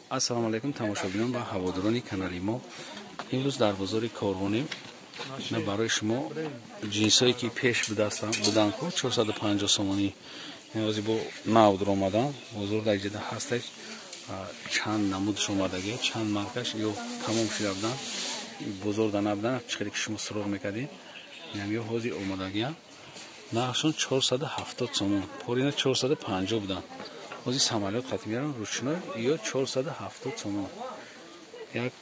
Ассалому алайкум, тамошобинон ва ҳаводорони канали мо. Имрӯз дар бозори Корвонем. На барои шумо ҷинсое ки пеш буданд ку 450 сомонӣ, ҳозир бо нав дуромадан. Бозор дар ҷида ҳасташ, чанд намудаш омадагӣ, чанд маркаш ё тамом шуда буданд, бозор да набуданд, чӣ хеле ки шумо суроғ мекардед. Ё ҳозир омадагиам. Нархшон 470 сомон, порина 450 буданд. Ҳозир самолёт қатӣ меарам ручной ё 470 сомон. Як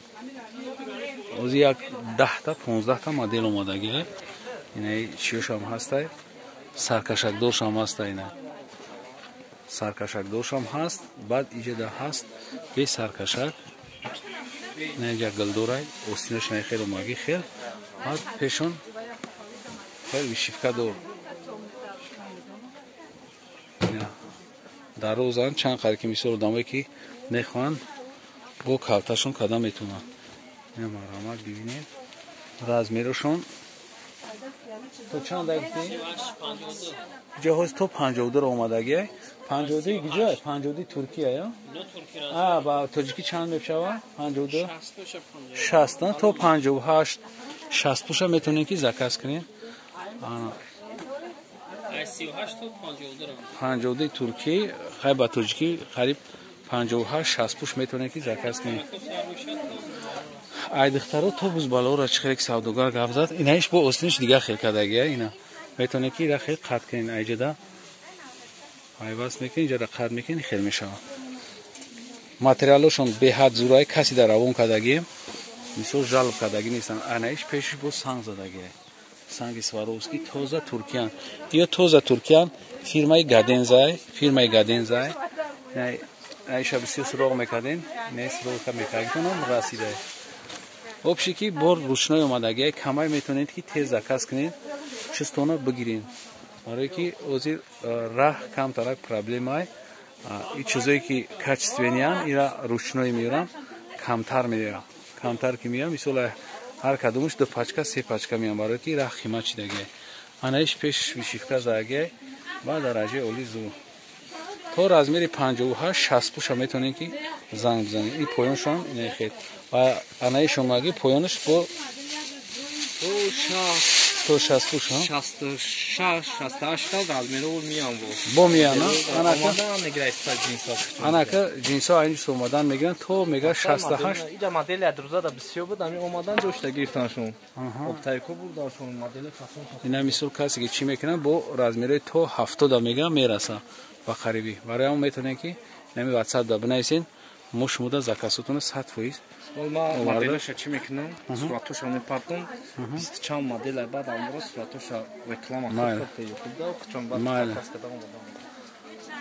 ҳозир як 10та 15та модел омадагӣ. Инаи чиёшам ҳастай, саркашакдоршам ҳастай, ина саркашакдоршам ҳаст, баъд иҷода ҳаст бе саркашак. Ина иҷа гулдорай, остинаш най хел омагӣ хел, баъд пешон хел вишивка дор. Дарозанд чанд қадр ки мисол одамое ки мехоҳанд бо калташон када метавонанд. Ина марҳамат бибинед размерошон то чанд гуфтӣ? Ҷоҳоз то 52 омадагӣ. 52 куҷо? 52 Туркия ё? А, ба тоҷикӣ чанд мешавад? 52 60 то 58 60 пуша метавонед ки заказ кунед. 52 туркӣ, хай ба тоҷикӣ қариб 58 60 пуш метавонед ки заказ кунед. Ай духтаро то бузбалоро чӣ хеле ки савдогар гап зад, инаиш бо остиниш дигар хел кардагия. Ина метавонед ки ира хел қат кунед, айҷода пайваст мекунед, иҷода қат мекунед, хел мешавад. Материалошон беҳад зурай, каси дар равон кардагӣ, мисол жалб кардагӣ нестанд. Анаиш пешиш бо санг задагия, санги Сваровский, тоза туркиян. Ё тоза туркиян, фирмаи Гадензай, фирмаи Гадензай. Айша бисёр суроғ мекардем, не суроғ мекардем, расида. Обши ки бор ручной омадагия, камай метавонед ки тез заказ кунед, чистона бигиред. Барое ки ҳозир раҳ камтарак проблемай, и чизое ки качественныян, ира ручной меёрам, камтар меёрам. Камтар ки меёрам, мисол ҳар кадомаш 2 пачка 3 пачка меём, барое ки раҳ қимат шидагия. Анаиш пеш вишивка задагия ба дараҷаи оли зур. То размери 58 60 пуша метавонед ки занг бизанед. И поёншон инаи хел. Ва анаиш омаги поёнаш бо то 60 пуш, 66 68 размеро меям бо. Бо меян, анака анака ҷинсо айнҷ омадан мегиранд то мега 68. Иҷа модели адрузада бисёр буд, ами омадан ҷошта гирифтаншон. Оптайко бурданшон модели фасон. Ина мисол касе ки чӣ мекунад бо размерои то 70 мега мераса ба қарибӣ. Барои ҳам метавонед ки нами WhatsApp да бинависед, мо шумода заказотона 100%. Ман моделаша чӣ мекунам, суратоша мепартам, 20 чанд модел баъд амро суратоша реклама. Майли.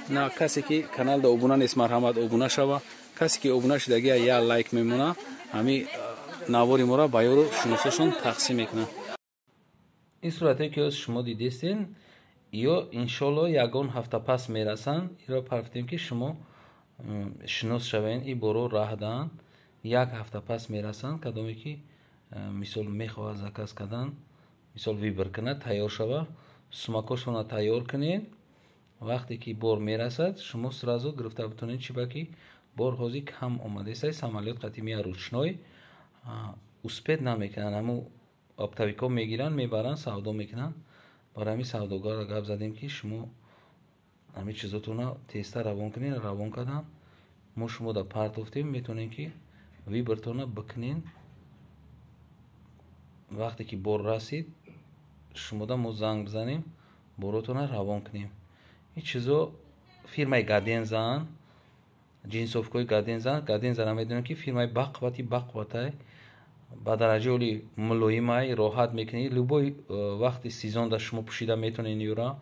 На касе ки каналда обуна нест, марҳамат обуна шава. Касе ки обуна шудагия я лайк мемона, ҳами навори моро ба ёру шиносошон тақсим мекунад. Ин суратое ки ҳоз шумо дидестен, ё иншолло ягон ҳафта пас мерасанд. Иро парфтем ки шумо шинос шавен, и боро раҳ даҳанд. Як ҳафта пас мерасанд, кадоме ки мисол мехоҳад заказ кардан, мисол выбор кунад, тайёр шава, сумакошона тайёр кунед. Вақте ки бор мерасад, шумо сразу гирифта битонед, чӣ ба ки бор ҳозир кам омадааст, самолёт қатӣ меяд ручной, успеть намекунанд, ҳамун оптовикҳо мегиранд, мебаранд, савдо мекунанд. Барои ҳамин савдогарро гап задем ки шумо ҳамин чизотонро тезтар равон кунед. Равон карданд, мо шумо да партофтем, метавонем ки выбортона бикунед. Вақте ки бор расид, шумода мо занг бизанем, боротона равон кунем. Ин чизо фирмаи Гадензаанд, ҷинсовкаҳои Гадензаанд. Гадензара медонем ки фирмаи бақуввати бақувватай, ба дараҷаи оли мулоимай, роҳат мекунед. Любой вақти сезонда шумо пӯшида метавонед юра,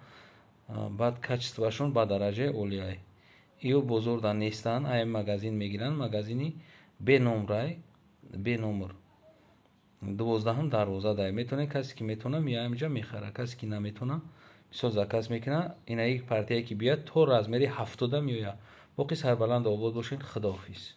баъд качествоашон ба дараҷаи олиай. Иё бозорда нестанд, ай магазин мегиранд, магазини беномрай, беномр. 12-ум дарвоза дай. Метавонед касе ки метавона меяд инҷа мехара, касе ки наметавона мисол заказ мекунад. Инаи партияе ки биёяд то размери 70 меояд. Боқӣ сарбаланд обод бошед. Худоҳофиз.